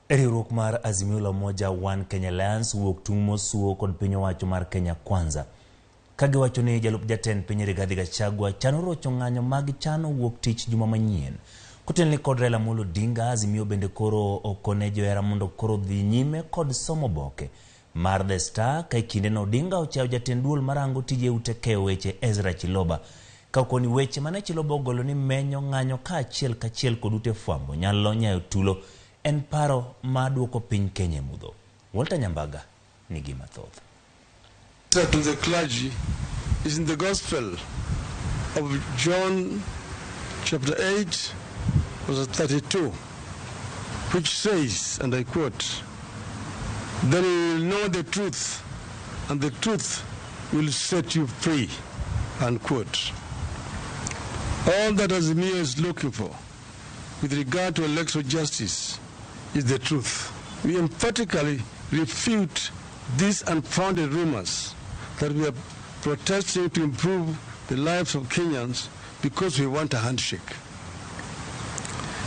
Riwruok mar Azimio la Umoja One Kenya Alliance wuok tung' mosuo kod piny owacho mar Kenya Kwanza ka giwacho ni jalup jatend piny Rigathi Gachagua chano rocho ng'anyo mag chano wuok tich juma manyien. Kotenore kod Raila Amolo Odinga, Azimio bende koro okone johera mondo koro dhi nyime kod somo oboke mar The Star ka e kindeno Odinga ochayo jatend duol marango tije ute keyo weche Ezra Chiloba ka okoni weche mane Chiloba ogolo ni menyo ng'anyo kaachiel kachiel kod ute fwambo nyalo nyayo tulo en paro ma duoko piny Kenya e mudho. Walter Nyambaga nigi mathoth. To the clergy is in the Gospel of John chapter 8 verse 32, which says, and I quote, "Then you will know the truth, and the truth will set you free," unquote. All that Azimio is looking for with regard to electoral justice is the truth. We emphatically refute these unfounded rumors that we are protesting to improve the lives of Kenyans because we want a handshake.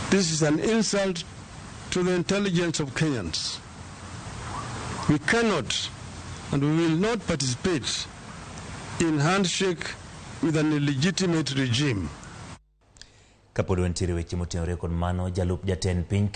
This is an insult to the intelligence of Kenyans. We cannot and we will not participate in handshake with an illegitimate regime. Kapod wantiere weche motenore kod mano, jalup jatend piny Kenya